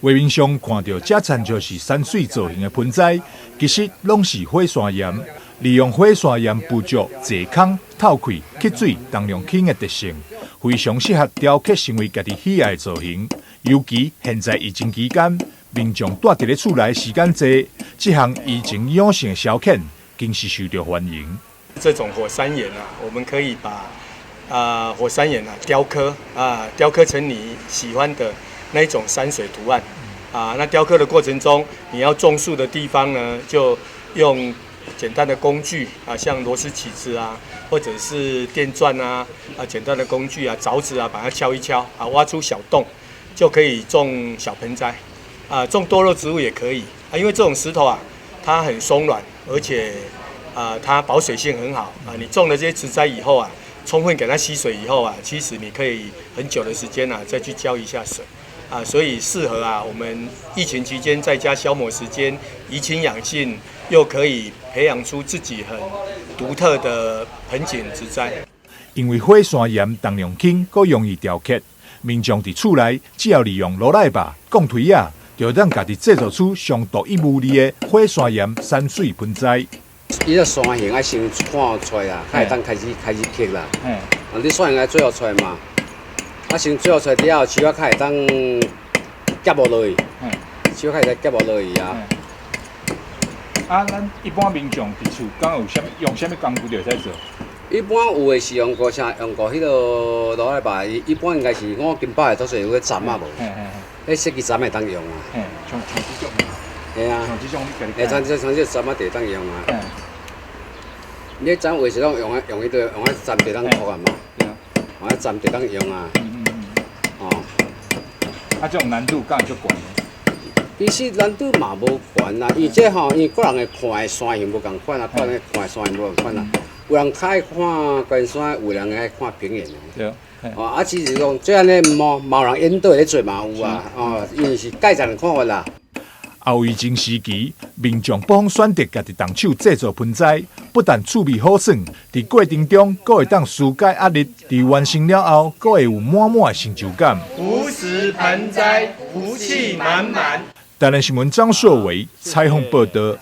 畫面上看著遮親像是山水造型的盆栽，其實攏是火山岩。利用火山岩附著濟空、透氣、吸水、重量輕的特性，非常適合雕刻成為家己喜愛的造型。尤其現在疫情期間，民眾蹛佇咧厝內時間濟，這項怡情養性的消遣，更是受著歡迎。這種火山岩啊，我們可以把火山岩啊雕刻啊，雕刻成你喜歡的那種山水圖案啊。那雕刻的過程中，你要種樹的地方呢，就用簡單的工具啊，像螺絲起子啊，或者是電鑽啊，啊，簡單的工具啊，鑿子啊，把它敲一敲啊，挖出小洞，就可以種小盆栽啊，種多肉植物也可以啊，因為這種石頭啊，它很鬆軟，而且啊，它保水性很好啊。你種了這些植栽以後啊，充分給它吸水以後啊，其實你可以很久的時間啊，再去澆一下水啊，所以適合啊，我們疫情期間在家消磨時間，怡情養性，又可以培養出自己很獨特的盆景植栽。因為火山岩重量輕，閣容易雕刻，民眾佇厝內只要利用羅賴吧、鋼錘仔，就會當家己製造出上獨一無二的火山岩山水盆栽。伊個山形愛先看出來啦，才會當開始刻啦。啊，你山形愛做出來嘛？啊，先做出來之後，樹仔較會當夾無落去，樹仔較會當夾無落去啊。啊，咱一般民眾佇厝敢有啥物用啥物工具就會使做？一般有的是用過啥？用過彼個羅賴吧，伊一般應該是五斤百的，都是有咧鏨仔無？彼設計鏨會當用啊。嘿，像這種。嘿啊。像這種你家己。會像這鏨仔就會當用啊。你鏨話是攏用啊，用彼個用啊鏨就當塗啊嘛。用啊鏨就當用啊。哦。啊，這種難度敢會足懸？其實難度嘛無懸啦，因為這吼，因為各人的看的山形無仝款啊，各人的看的山形無仝款啦。有人較愛看懸山，有人愛看平原的。哦，啊，其實講這按呢，嘛嘛有人引導咧做嘛有啊，哦，因為是個人看法啦。後疫情時期，民眾不妨選擇家己動手製作盆栽，不但趣味好耍，佇過程中，閣會當紓解壓力，佇完成了後，閣會有滿滿的成就感。福石盆栽，福氣滿滿。台南新聞張碩偉採訪報導。